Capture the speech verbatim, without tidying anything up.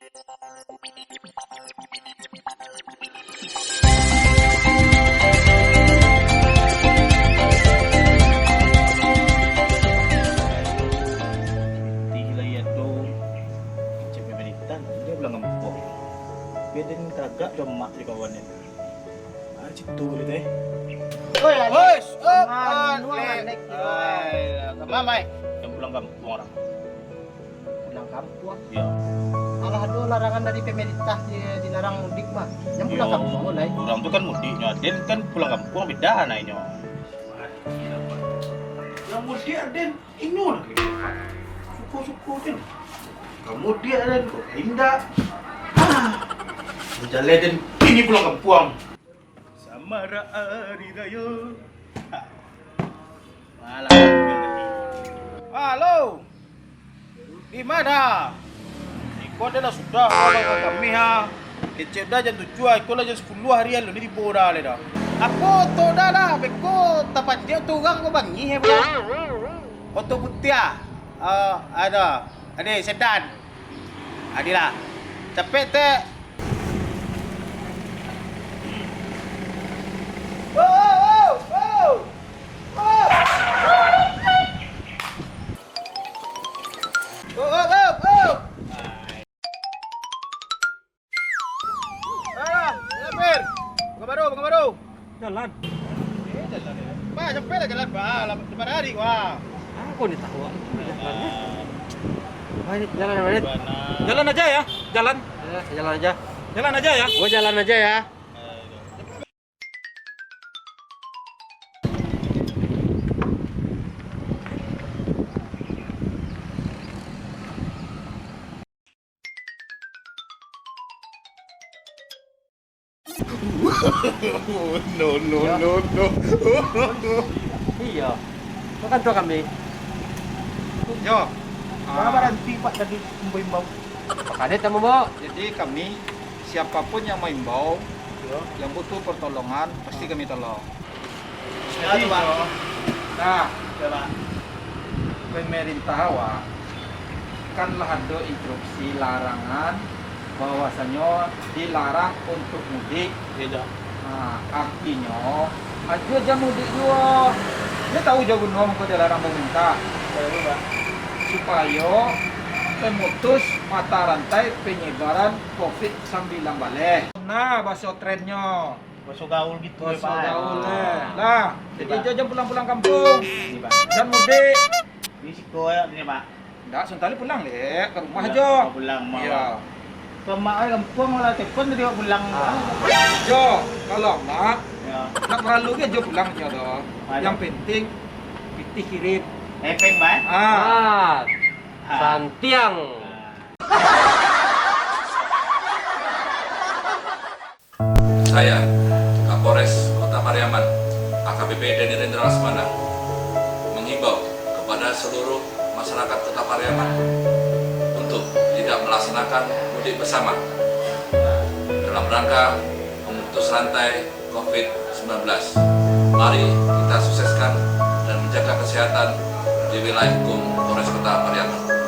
Tih lai ado, kecek pemerintah, dia pulang kampuang. Beden tagak jo mak di kawan ni. Ah, situ dia teh. Oi, Alex. Oi, stop, Alex. Oi, kama, Mai? Jan pulang kampuang urang. Pulang kampuang? Iyo. Alah, ado larangan dari pemerintah di, dilarang mudik mah. Jan pulang kampuang, Lai. Urang tu kan mudiknyo, den kan pulang kampuang, beda nainyo. Urang mudik, den. Inyo lah kini. Suko-suko den. Ka mudik den, ka indak. Ah. Manjaleh den, kini pulang kampuang. Samarak ari rayo. Ha. Malah. Halo. Di mana? Iko adalah sudah, kawan kami, ha. Kecek dah jam tujuah, iko lah jam sapuluah ari alun ni tibo dah lai dah. Apo tu dah lah, beko tapancik tu urang ko bangih, eh, budak. Oto putiah. Ah, ada. Ade, sedan. Adilah. Capek, tek. Wow, wow, wow, wow. Wow, wow, wow, wow. Ah, ya, Pir. Bukan baru, bukan baru. Jalan. Eh, jalan, ya. Bah, sampai lah jalan, bah. Lama, lima hari, wah. Ah, kok ni tahu, ah? Jalan, ya. Wah, ini jalan, mana? Jalan aja, ya. Jalan. Ya, jalan aja. Jalan aja, ya. Gua jalan aja, ya. No, no, no, no. Iyo. Kau kan tua kami. Yo. Manga baranti, Pak, tadi imbau-imbau? Makanya tamu, Bo. Jadi kami, siapapun yang maimbau, yo, yang butuh pertolongan, pasti kami tolong. Jadi, nah, pemerintah awak kan lah ado instruksi larangan bahwasanyo dilarang untuk mudik. Iyo. Nah, artinyo, ajo jan mudik juo. Nyo tahu jo guno mangko dilarang pemerintah. Supayo memutus mata rantai penyebaran covid sambilan baleh. Nah, bahaso trennyo. Bahaso gaul gitu, yo, Pak. Bahaso gaul, eh. Lah, jadi jo jan pulang-pulang kampuang. Ini, Pak. Jan mudik. Ini siko, ya, ini, Pak. Ndak, santali pulang, Dek. Ka rumah jo. Pulang, Mak. Iyo. Ka Mak, eh, kampuang lah, telepon tadi, Pak, pulang. Ah. Jo, kalau Mak, yo, ndak paralu ge jo pulang jo doh. Aduh. Yang penting, pitih kirim. Epeng, Pak, eh? Ah. Ah. Santiang. Ah. Saya, Kapolres Kota Pariaman, A K B P Denny Rendra Lesmana, menghimbau kepada seluruh masyarakat Kota Pariaman untuk tidak melaksanakan mudik bersama dalam rangka memutus rantai covid sembilan belas. Mari kita sukseskan dan menjaga kesehatan di wilayah hukum Polres Kota Pariaman.